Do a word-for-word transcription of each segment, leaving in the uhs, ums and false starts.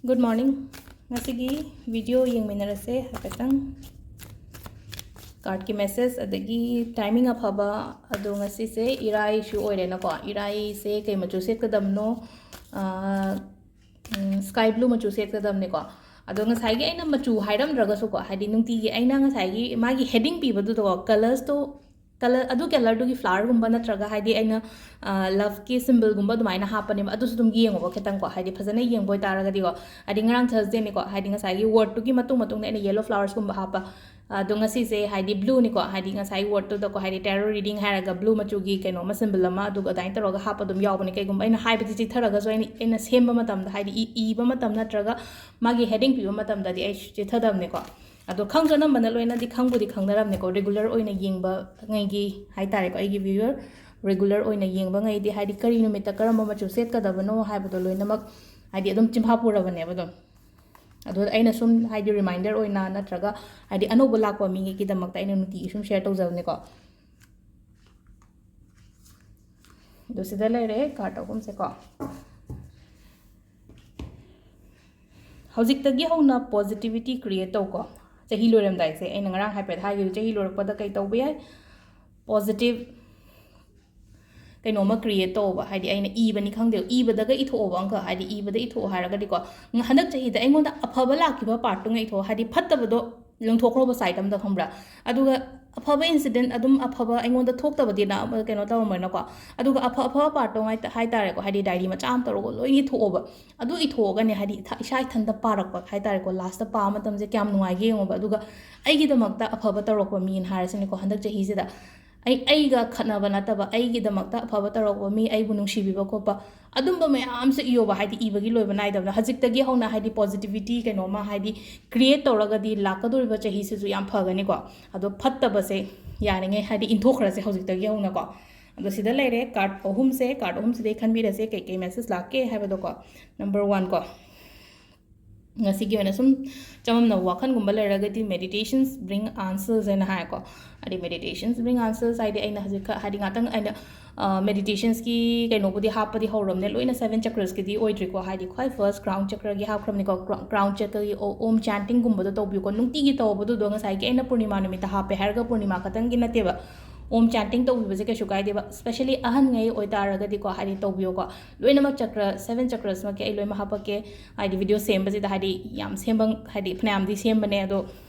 Good morning. ꯉꯁꯤꯒꯤ video ꯌꯦꯡꯃꯤꯟꯅꯔꯁꯦ ꯍꯥꯏꯐꯦꯠꯇꯪ. Cardꯀꯤ message ꯑꯗꯒꯤ timing ꯑꯐꯕ. ꯑꯗꯣ ꯉꯁꯤꯁꯦ ꯏꯔꯥꯏꯁꯨ ꯑꯣꯏꯔꯦꯅꯀꯣ. ꯏꯔꯥꯏꯁꯦ ꯀꯩ ꯃꯆꯨ ꯁꯦꯠꯀꯗꯕꯅꯣ? ꯑꯥ, ꯎꯝ, sky blue ꯃꯆꯨ ꯁꯦꯠꯀꯗꯕꯅꯤꯀꯣ. ꯑꯗꯣ ꯉꯁꯥꯏꯒꯤ ꯑꯩꯅ ꯃꯆꯨ ꯍꯥꯏꯔꯝꯗ꯭ꯔꯒꯁꯨꯀꯣ, ꯍꯥꯏꯗꯤ ꯅꯨꯡꯇꯤꯒꯤ ꯑꯩꯅ ꯉꯁꯥꯏꯒꯤ ꯃꯥꯒꯤ heading ꯄꯤꯕꯗꯨꯗꯀꯣ, colorsꯇꯣ, colour, ꯑꯗꯨ colourꯗꯨꯒꯤ flowerꯒꯨꯝꯕ ꯅꯠꯇ꯭ꯔꯒ ꯍꯥꯏꯗꯤ ꯑꯩꯅ, ꯑ, loveꯀꯤ symbolꯒꯨꯝꯕ ꯑꯗꯨꯃꯥꯏꯅ ꯍꯥꯞꯄꯅꯦꯕ. ꯑꯗꯨꯁꯨ ꯑꯗꯨꯝ ꯌꯦꯡꯉꯣꯕ ꯈꯤꯇꯪꯀꯣ, ꯍꯥꯏꯗꯤ ꯐꯖꯅ ꯌꯦꯡꯕ ꯑꯣꯏꯇꯥꯔꯒꯗꯤꯀꯣ. ꯍꯥꯏꯗꯤ ꯉꯔꯥꯡ Thursdayꯅꯤꯀꯣ, ꯍꯥꯏꯗꯤ ꯉꯁꯥꯏꯒꯤ wordꯇꯨꯒꯤ ꯃꯇꯨꯡ ꯃꯇꯨꯡꯗ ꯑꯩꯅ yellow flowersꯀꯨꯝꯕ ꯍꯥꯞꯄ. ꯑꯗꯣ ꯉꯁꯤꯁꯦ ꯍꯥꯏꯗꯤ blueꯅꯤꯀꯣ, ꯍꯥꯏꯗꯤ ꯉꯁꯥꯏ wordꯇꯨꯗꯀꯣ, ꯍꯥꯏꯗꯤ tarot reading ꯍꯥꯏꯔꯒ blue ꯃꯆꯨꯒꯤ ꯀꯩꯅꯣ ꯑꯃ, symbol ꯑꯃ, ꯑꯗꯨꯒ ꯑꯗꯨꯃꯥꯏꯅ ꯇꯧꯔꯒ ꯍꯥꯞꯄ ꯑꯗꯨꯝ ꯌꯥꯎꯕꯅꯦ. ꯀꯩꯒꯨꯝꯕ ꯑꯩꯅ ꯍꯥꯏꯕꯁꯦ ꯆꯤꯊꯔꯒꯁꯨ ꯑꯩꯅ, ꯑꯩꯅ ꯁꯦꯝꯕ ꯃꯇꯝꯗ, ꯍꯥꯏꯗꯤ ꯏ-, ꯏꯕ ꯃꯇꯝ ꯅꯠꯇ꯭ꯔꯒ ꯃꯥꯒꯤ heading ꯄꯤꯕ ꯃꯇꯝꯗꯗꯤ ꯑꯩ ꯆꯤꯊꯗꯕꯅꯦꯀꯣ. ꯑꯗꯣ ꯈꯪꯁꯨ ꯑꯅꯝꯕꯅ ꯂꯣꯏꯅꯗꯤ ꯈꯪꯕꯨꯗꯤ ꯈꯪꯅꯔꯝꯅꯦꯀꯣ, regular ꯑꯣꯏꯅ ꯌꯦꯡꯕꯉꯩꯒꯤ ꯍꯥꯏꯇꯥꯔꯦꯀꯣ, ꯑꯩꯒꯤ viewer regular ꯑꯣꯏꯅ ꯌꯦꯡꯕꯉꯩꯗꯤ, ꯍꯥꯏꯗꯤ ꯀꯔꯤ ꯅꯨꯃꯤꯠꯇ ꯀꯔꯝꯕ ꯃꯆꯨ ꯁꯦꯠꯀꯗꯕꯅꯣ ꯍꯥꯏꯕꯗꯣ ꯂꯣꯏꯅꯃꯛ, ꯍꯥꯏꯗꯤ ꯑꯗꯨꯝ ꯆꯤꯟꯐꯥ ꯄꯨꯔꯕꯅꯦꯕ ꯑꯗꯨꯝ. ꯑꯗꯣ ꯑꯩꯅ ꯁꯨꯝ ꯍꯥꯏꯗꯤ reminder ꯑꯣꯏꯅ ꯅꯠꯇ꯭ꯔꯒ ꯍꯥꯏꯗꯤ ꯑꯅꯧꯕ ꯂꯥꯛꯄ ꯃꯤꯒꯤꯗꯃꯛꯇ ꯑꯩꯅ ꯅꯨꯡꯇꯤꯒꯤ ꯁꯨꯝ share ꯇꯧꯖꯕꯅꯦꯀꯣ. ꯑꯗꯣ ꯁꯤꯗ ꯂꯩꯔꯦ card ꯑꯍꯨꯝꯁꯦꯀꯣ. ꯍꯧꯖꯤꯛꯇꯒꯤ ꯍꯧꯅ positivity create ꯇꯧꯀꯣ. ꯆꯍꯤ ꯂꯣꯏꯔꯝꯗꯥꯏꯁꯦ, ꯑꯩꯅ ꯉꯔꯥꯡ ꯍꯥꯏꯐꯦꯠ ꯍꯥꯏꯈꯤꯕ, ꯆꯍꯤ ꯂꯣꯏꯔꯛꯄꯗ ꯀꯩ ꯇꯧꯕ ꯌꯥꯏ? Positive ꯀꯩꯅꯣꯝꯃ create ꯇꯧꯕ, ꯍꯥꯏꯗꯤ ꯑꯩꯅ ꯏꯕꯅꯤ ꯈꯪꯗꯦ, ꯏꯕꯗꯒ ꯏꯊꯣꯛꯑꯣꯕ ꯑꯪꯀ, ꯍꯥꯏꯗꯤ ꯏꯕꯗ ꯏꯊꯣꯛꯑꯣ ꯍꯥꯏꯔꯒꯗꯤꯀꯣ, ꯉ-, ꯍꯟꯗꯛ ꯆꯍꯤꯗ ꯑꯩꯉꯣꯟꯗ ꯑꯐꯕ ꯂꯥꯛꯈꯤꯕ partꯇꯨꯉꯩ ꯏꯊꯣꯛꯑꯣ, ꯍꯥꯏꯗꯤ ꯐꯠꯇꯕꯗꯣ ꯂꯪꯊꯣꯛꯈ꯭ꯔꯣꯕ side ꯑꯃꯗ, ꯈꯪꯕ꯭ꯔꯥ? ꯑꯗꯨꯒ ꯑꯐꯕ incident ꯑꯗꯨꯝ ꯑꯐꯕ ꯑꯩꯉꯣꯟꯗ ꯊꯣꯛꯇꯕꯗꯤꯅ ꯑꯃ ꯀꯩꯅꯣ ꯇꯧꯔꯝꯃꯣꯏꯅꯀꯣ, ꯑꯗꯨꯒ ꯑꯐ ꯑꯐꯕ partꯇꯣ ꯉꯥꯏ-, ꯍꯥꯏꯇꯥꯔꯦꯀꯣ, ꯍꯥꯏꯗꯤ diary ꯃꯆꯥ ꯑꯃ ꯇꯧꯔꯒ ꯂꯣꯏ ꯏꯊꯣꯛꯑꯣꯕ. ꯑꯗꯨ ꯏꯊꯣꯛꯑꯒꯅꯦ, ꯍꯥꯏꯗꯤ ꯏꯊ-, ꯏꯁꯥ ꯏꯊꯟꯇ ꯄꯥꯔꯛꯄ ꯍꯥꯏꯇꯥꯔꯦꯀꯣ, lastꯇ ꯄꯥꯕ ꯃꯇꯝꯁꯦ ꯀꯌꯥꯝ ꯅꯨꯡꯉꯥꯏꯒꯦ ꯌꯦꯡꯉꯣꯕ꯫ ꯑꯗꯨꯒ ꯑꯩꯒꯤꯗꯃꯛꯇ ꯑꯐꯕ ꯇꯧꯔꯛꯄ ꯃꯤꯅ ꯍꯥꯏꯔꯁꯤꯅꯦꯀꯣ, ꯍꯟꯗꯛ ꯆꯍꯤꯁꯤꯗ ꯑꯩ, ꯑꯩꯒ ꯈꯠꯅꯕ ꯅꯠꯇꯕ, ꯑꯩꯒꯤꯗꯃꯛꯇ ꯑꯐꯕ ꯇꯧꯔꯛꯄ ꯃꯤ, ꯑꯩꯕꯨ ꯅꯨꯡꯁꯤꯕꯤꯕ ꯈꯣꯠꯄ, ꯑꯗꯨꯝꯕ ꯃꯌꯥꯝꯁꯦ ꯏꯌꯣꯕ, ꯍꯥꯏꯗꯤ ꯏꯕꯒꯤ ꯂꯣꯏꯕ ꯅꯥꯏꯗꯕꯅ꯫ ꯍꯧꯖꯤꯛꯇꯒꯤ ꯍꯧꯅ ꯍꯥꯏꯗꯤ positivity ꯀꯩꯅꯣꯝꯃ ꯍꯥꯏꯗꯤ create ꯇꯧꯔꯒꯗꯤ ꯂꯥꯛꯀꯗꯧꯔꯤꯕ ꯆꯍꯤꯁꯤꯁꯨ ꯌꯥꯝ ꯐꯒꯅꯤꯀꯣ꯫ ꯑꯗꯣ ꯐꯠꯇꯕꯁꯦ ꯌꯥꯔꯤꯉꯩ ꯍꯥꯏꯗꯤ ꯏꯟꯊꯣꯛꯈ꯭ꯔꯁꯦ ꯍꯧꯖꯤꯛꯇꯒꯤ ꯍꯧꯅꯀꯣ꯫ ꯑꯗꯣ ꯁꯤꯗ ꯂꯩꯔꯦ card ꯑꯍꯨꯝꯁꯦ, card ꯑꯍꯨꯝꯁꯤꯗꯩ ꯈꯟꯕꯤꯔꯁꯦ ꯀꯩꯀꯩ message ꯂꯥꯛꯀꯦ ꯍꯥꯏꯕꯗꯣꯀꯣ꯫ Number one ꯀꯣ, ꯉꯁꯤꯒꯤ ꯑꯣꯏꯅ ꯁꯨꯝ ꯆꯃꯝꯅꯕ ꯋꯥꯈꯜꯒꯨꯝꯕ ꯂꯩꯔꯒꯗꯤ meditations bring answers ꯍꯥꯏꯅ ꯍꯥꯏꯀꯣ꯫ ꯍꯥꯏꯗꯤ meditations bring answers ꯍꯥꯏꯗꯤ ꯑꯩꯅ ꯍꯧꯖꯤꯛ ꯈ-, ꯍꯥꯏꯗꯤ ꯉꯥꯛꯇꯪ ꯑꯩꯅ, ꯑ, meditationsꯀꯤ ꯀꯩꯅꯣꯕꯨꯗꯤ ꯍꯥꯞꯄꯗꯤ ꯍꯧꯔꯕꯅꯦ, ꯂꯣꯏꯅ seven chakrasꯀꯤꯗꯤ ꯑꯣꯏꯗ꯭ꯔꯤꯀꯣ꯫ ꯍꯥꯏꯗꯤ ꯈ꯭ꯋꯥꯏ first crown chakraꯒꯤ ꯍꯥꯞꯈ꯭ꯔꯕꯅꯤꯀꯣ꯫ Crown, crown chakraꯒꯤ ꯑꯣ-, Om chantingꯒꯨꯝꯕꯗꯣ ꯇꯧꯕꯤꯌꯨꯀꯣ꯫ ꯅꯨꯡꯇꯤꯒꯤ ꯇꯧꯕꯗꯨꯗꯣ ꯉꯁꯥꯏꯒꯤ ꯑꯩꯅ ꯄꯨꯔꯅꯤꯃꯥ ꯅꯨꯃꯤꯠꯇ ꯍꯥꯞꯄꯦ ꯍꯥꯏꯔꯒ ꯄꯨꯔꯅꯤꯃꯥ ꯈꯛꯇꯪꯒꯤ ꯅꯠꯇꯦꯕ꯫ Om chanting ꯇꯧꯕꯤꯕꯁꯦ ꯀꯩꯁꯨ ꯀꯥꯏꯗꯦꯕ, especially ꯑꯍꯟꯉꯩ ꯑꯣꯏꯇꯥꯔꯒꯗꯤꯀꯣ, ꯍꯥꯏꯗꯤ ꯇꯧꯕꯤꯌꯣꯀꯣ꯫ ꯂꯣꯏꯅꯃꯛ ꯆꯀ꯭ꯔ, seven chakrasꯃꯛꯀꯤ ꯑꯩ ꯂꯣꯏꯅꯃꯛ ꯍꯥꯄꯛꯀꯦ꯫ ꯍꯥꯏꯗꯤ video ꯁꯦꯝꯕꯁꯤꯗ ꯍꯥꯏꯗꯤ ꯌꯥꯝ ꯁꯦꯝꯕ, ꯍꯥꯏꯗꯤ ꯐꯅꯌꯥꯝꯗꯤ ꯁꯦꯝꯕꯅꯦ, ꯑꯗꯣ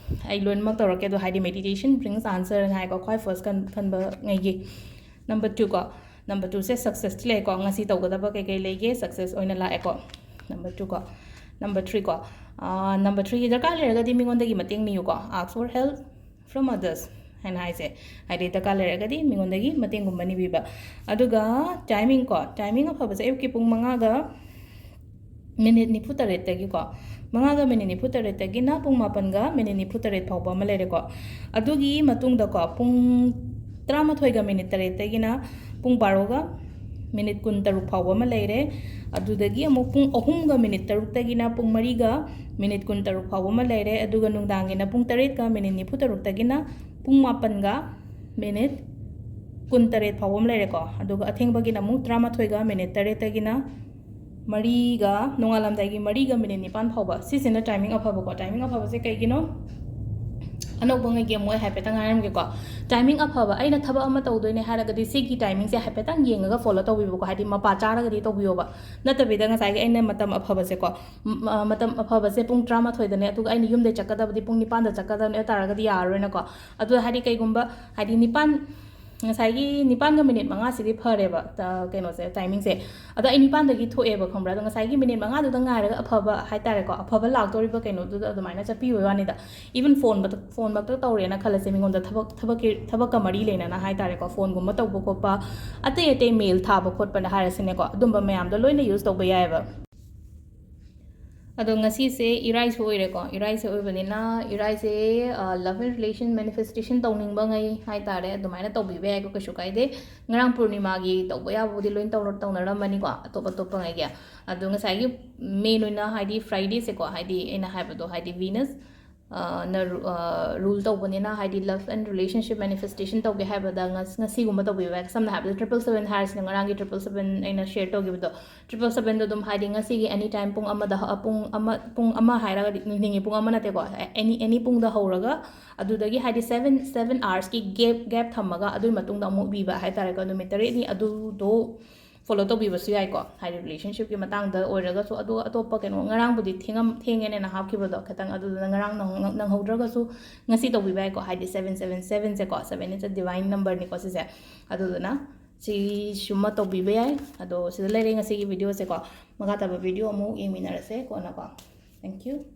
ꯑꯩ ꯂꯣꯏꯅꯃꯛ ꯇꯧꯔꯛꯀꯦ꯫ ꯑꯗꯣ ꯍꯥꯏꯗꯤ meditation brings answer ꯍꯥꯏꯅ ꯍꯥꯏꯀꯣ, ꯈ꯭ꯋꯥꯏ first ꯈꯟ-, ꯈꯟꯕꯉꯩꯒꯤ꯫ Number two ꯀꯣ, number twoꯁꯦ successꯇꯤ ꯂꯩꯀꯣ, ꯉꯁꯤ ꯇꯧꯒꯗꯕ ꯀꯩꯀꯩ ꯂꯩꯒꯦ, success ꯑꯣꯏꯅ ꯂꯥꯛꯑꯦꯀꯣ꯫ Number two ꯀꯣ, number three ꯀꯣ, number threeꯒꯤ ꯗꯔꯀꯥꯔ ꯂꯩꯔꯒꯗꯤ ꯃꯤꯉꯣꯟꯗꯒꯤ ꯃꯇꯦꯡ ꯅꯤꯌꯨꯀꯣ, ask for help from others ꯍꯥꯏꯅ ꯍꯥꯏꯁꯦ꯫ ꯍꯥꯏꯗꯤ ꯗꯔꯀꯥꯔ ꯂꯩꯔꯒꯗꯤ ꯃꯤꯉꯣꯟꯗꯒꯤ ꯃꯇꯦꯡꯒꯨꯝꯕ ꯅꯤꯕꯤꯕ꯫ ꯑꯗꯨꯒ timing ꯀꯣ, timing ꯑꯐꯕꯁꯦ ꯑꯌꯨꯛꯀꯤ ꯄꯨꯡ ꯃꯉꯥꯒ minute ꯅꯤꯐꯨ ꯇꯔꯦꯠꯇꯒꯤꯀꯣ, ꯃꯉꯥꯒ minute ꯅꯤꯐꯨ ꯇꯔꯦꯠꯇꯒꯤꯅ ꯄꯨꯡ ꯃꯥꯄꯟꯒ minute ꯅꯤꯐꯨ ꯇꯔꯦꯠ ꯐꯥꯎꯕ ꯑꯃ ꯂꯩꯔꯦꯀꯣ꯫ ꯑꯗꯨꯒꯤ ꯃꯇꯨꯡꯗꯀꯣ, ꯄꯨꯡ ꯇꯔꯥꯃꯥꯊꯣꯏꯒ minute ꯇꯔꯦꯠꯇꯒꯤꯅ ꯄꯨꯡ ꯕꯥꯔꯣꯒ minute ꯀꯨꯟ ꯇꯔꯨꯛ ꯐꯥꯎꯕ ꯑꯃ ꯂꯩꯔꯦ꯫ ꯑꯗꯨꯗꯒꯤ ꯑꯃꯨꯛ ꯄꯨꯡ ꯑꯍꯨꯝꯒ minute ꯇꯔꯨꯛꯇꯒꯤꯅ ꯄꯨꯡ ꯃꯔꯤꯒ minute ꯀꯨꯟ ꯇꯔꯨꯛ ꯐꯥꯎꯕ ꯑꯃ ꯂꯩꯔꯦ꯫ ꯑꯗꯨꯒ ꯅꯨꯡꯗꯥꯡꯒꯤꯅ ꯄꯨꯡ ꯇꯔꯦꯠꯀ minute ꯅꯤꯐꯨ ꯇꯔꯨꯛꯇꯒꯤꯅ ꯄꯨꯡ ꯃꯥꯄꯟꯒ minute ꯀꯨꯟ ꯇꯔꯦꯠ ꯐꯥꯎꯕ ꯑꯃ ꯂꯩꯔꯦꯀꯣ꯫ ꯑꯗꯨꯒ ꯑꯊꯦꯡꯕꯒꯤꯅ ꯑꯃꯨꯛ ꯇꯔꯥꯃꯥꯊꯣꯏꯒ minute ꯇꯔꯦꯠꯇꯒꯤꯅ ꯃꯔꯤꯒ, ꯅꯣꯡꯉꯥꯜꯂꯝꯗꯥꯏꯒꯤ ꯃꯔꯤꯒ minute ꯅꯤꯄꯥꯟ ꯐꯥꯎꯕ꯫ ꯁꯤꯁꯤꯅ timing ꯑꯐꯕꯀꯣ꯫ Timing ꯑꯐꯕꯁꯦ ꯀꯩꯒꯤꯅꯣ? ꯑꯅꯧꯕꯉꯩꯒꯤ ꯑꯃꯨꯛ ꯑꯩ ꯍꯥꯏꯐꯦꯠꯇꯪ ꯍꯥꯏꯔꯝꯒꯦꯀꯣ꯫ Timing ꯑꯐꯕ, ꯑꯩꯅ ꯊꯕꯛ ꯑꯃ ꯇꯧꯗꯣꯏꯅꯦ ꯍꯥꯏꯔꯒꯗꯤ ꯁꯤꯒꯤ timingꯁꯦ ꯍꯥꯏꯐꯦꯠꯇꯪ ꯌꯦꯡꯉꯒ follow ꯇꯧꯕꯤꯕꯀꯣ꯫ ꯍꯥꯏꯗꯤ ꯃꯄꯥ ꯆꯥꯔꯒꯗꯤ ꯇꯧꯕꯤꯌꯣꯕ꯫ ꯅꯠꯇꯕꯤꯗ ꯉꯁꯥꯏꯒꯤ ꯑꯩꯅ ꯃꯇꯝ ꯑꯐꯕꯁꯦꯀꯣ, ꯃ-, ꯃ-, ꯃꯇꯝ ꯑꯐꯕꯁꯦ ꯄꯨꯡ ꯇꯔꯥꯃꯥꯊꯣꯏꯗꯅꯦ, ꯑꯗꯨꯒ ꯑꯩꯅ ꯌꯨꯝꯗꯩ ꯆꯠꯀꯗꯕꯗꯤ ꯄꯨꯡ ꯅꯤꯄꯥꯟꯗ ꯆꯠꯀꯗꯕꯅꯦ, ꯑꯗꯨ ꯇꯥꯔꯒꯗꯤ ꯌꯥꯔꯔꯣꯏꯅꯀꯣ꯫ ꯑꯗꯣ ꯍꯥꯏꯗꯤ ꯀꯩꯒꯨꯝꯕ, ꯍꯥꯏꯗꯤ ꯅꯤꯄꯥꯟ, ꯉꯁꯥꯏꯒꯤ ꯅꯤꯄꯥꯟꯒ minute ꯃꯉꯥꯁꯤꯗꯤ ꯐꯔꯦꯕ, ꯇ-, ꯀꯩꯅꯣꯁꯦ, timingꯁꯦ꯫ ꯑꯗꯣ ꯑꯩ ꯅꯤꯄꯥꯟꯗꯒꯤ ꯊꯣꯛꯑꯦꯕ, ꯈꯪꯕ꯭ꯔꯥ? ꯑꯗꯣ ꯉꯁꯥꯏꯒꯤ minute ꯃꯉꯥꯗꯨꯗ ꯉꯥꯏꯔꯒ ꯑꯐꯕ ꯍꯥꯏꯇꯥꯔꯦꯀꯣ, ꯑꯐꯕ ꯂꯥꯛꯇꯧꯔꯤꯕ ꯀꯩꯅꯣꯗꯨꯗ ꯑꯗꯨꯃꯥꯏꯅ ꯆꯠꯄꯤꯕꯩ ꯋꯥꯅꯤꯗ꯫ Even phone ꯃꯛꯇ, phone ꯃꯛꯇ ꯇꯧꯔꯦꯅ ꯈꯜꯂꯁꯦ, ꯃꯤꯉꯣꯟꯗ ꯊꯕꯛ, ꯊꯕꯛꯀꯤ, ꯊꯕꯛꯀ ꯃꯔꯤ ꯂꯩꯅꯅ ꯍꯥꯏꯇꯥꯔꯦꯀꯣ, phoneꯒꯨꯝꯕ ꯇꯧꯕ ꯈꯣꯠꯄ, ꯑꯇꯩ ꯑꯇꯩ mail ꯊꯥꯕ ꯈꯣꯠꯄꯅ ꯍꯥꯏꯔꯁꯤꯅꯦꯀꯣ, ꯑꯗꯨꯝꯕ ꯃꯌꯥꯝꯗꯣ ꯂꯣꯏꯅ use ꯇꯧꯕ ꯌꯥꯏꯑꯕ꯫ ꯑꯗꯣ ꯉꯁꯤꯁꯦ ꯏꯔꯥꯏꯁꯨ ꯑꯣꯏꯔꯦꯀꯣ꯫ ꯏꯔꯥꯏꯁꯦ ꯑꯣꯏꯕꯅꯤꯅ ꯏꯔꯥꯏꯁꯦ, ꯑ, love and relation manifestation ꯇꯧꯅꯤꯡꯕꯉꯩ ꯍꯥꯏ ꯇꯥꯔꯦ, ꯑꯗꯨꯃꯥꯏꯅ ꯇꯧꯕꯤꯕ ꯌꯥꯏꯀꯣ, ꯀꯩꯁꯨ ꯀꯥꯏꯗꯦ꯫ ꯉꯔꯥꯡ ꯄꯨꯔꯅꯤꯃꯥꯒꯤ ꯇꯧꯕ ꯌꯥꯕꯕꯨꯗꯤ ꯂꯣꯏ ꯇꯧꯅ-, ꯇꯧꯅꯔꯝꯃꯅꯤꯀꯣ, ꯑꯇꯣꯞ ꯑꯇꯣꯞꯄꯉꯩꯒꯤ꯫ ꯑꯗꯣ ꯉꯁꯥꯏꯒꯤ main ꯑꯣꯏꯅ ꯍꯥꯏꯗꯤ Fridayꯁꯦꯀꯣ, ꯍꯥꯏꯗꯤ ꯑꯩꯅ ꯍꯥꯏꯕꯗꯣ ꯍꯥꯏꯗꯤ Venus, ꯑ, ꯅ ꯔꯨ-, ꯑ, rule ꯇꯧꯕꯅꯤꯅ ꯍꯥꯏꯗꯤ love and relationship manifestation ꯇꯧꯒꯦ ꯍꯥꯏꯕꯗ ꯉꯁ-, ꯉꯁꯤꯒꯨꯝꯕ ꯇꯧꯕꯤꯕ ꯌꯥꯏ꯫ ꯁꯝꯅ ꯍꯥꯏꯔꯕꯗ triple seven ꯍꯥꯏꯔꯤꯁꯤꯅ ꯉꯔꯥꯡꯒꯤ triple seven ꯑꯩꯅ share ꯇꯧꯈꯤꯕꯗꯣ, triple sevenꯗꯣ ꯑꯗꯨꯝ ꯍꯥꯏꯗꯤ ꯉꯁꯤꯒꯤ any time ꯄꯨꯡ ꯑꯃꯗ ꯍ-, ꯄꯨꯡ ꯑꯃ, ꯄꯨꯡ ꯑꯃ ꯍꯥꯏꯔꯒꯗꯤ ꯅꯨꯡꯊꯤꯟꯒꯤ ꯄꯨꯡ ꯑꯃ ꯅꯠꯇꯦꯀꯣ, any, any ꯄꯨꯡꯗ ꯍꯧꯔꯒ ꯑꯗꯨꯗꯒꯤ ꯍꯥꯏꯗꯤ seven, seven hoursꯀꯤ gap, gap ꯊꯝꯃꯒ ꯑꯗꯨꯒꯤ ꯃꯇꯨꯡꯗ ꯑꯃꯨꯛ ꯄꯤꯕ ꯍꯥꯏ ꯇꯥꯔꯦꯀꯣ, ꯅꯨꯃꯤꯠ ꯇꯔꯦꯠꯅꯤ ꯑꯗꯨꯗꯣ follow ꯇꯧꯕꯤꯕꯁꯨ ꯌꯥꯏꯀꯣ꯫ ꯍꯥꯏꯗꯤ relationshipꯀꯤ ꯃꯇꯥꯡꯗ ꯑꯣꯏꯔꯒꯁꯨ, ꯑꯗꯨ ꯑꯇꯣꯞꯄ ꯀꯩꯅꯣ, ꯉꯔꯥꯡꯕꯨꯗꯤ ꯊꯦꯡꯉꯝ-, ꯊꯦꯡꯉꯦꯅꯦꯅ ꯍꯥꯞꯈꯤꯕꯗꯣ ꯈꯤꯇꯪ, ꯑꯗꯨꯗꯨꯅ ꯉꯔꯥꯡ ꯅꯪ-, ꯅꯪꯍꯧꯗ꯭ꯔꯒꯁꯨ ꯉꯁꯤ ꯇꯧꯕꯤꯕ ꯌꯥꯏꯀꯣ꯫ ꯍꯥꯏꯗꯤ seven seven sevenꯁꯦꯀꯣ, seven is a divine numberꯅꯤꯀꯣ ꯁꯤꯁꯦ꯫ ꯑꯗꯨꯗꯨꯅ ꯁꯤꯁꯨꯃ ꯇꯧꯕꯤꯕ ꯌꯥꯏ꯫ ꯑꯗꯣ ꯁꯤꯗ ꯂꯩꯔꯦ ꯉꯁꯤꯒꯤ videoꯁꯦꯀꯣ꯫ ꯃꯈꯥ ꯇꯥꯕ video ꯑꯃꯨꯛ ꯌꯦꯡꯃꯤꯟꯅꯔꯁꯦ ꯀꯣꯟꯅꯀꯣ꯫ Thank you꯫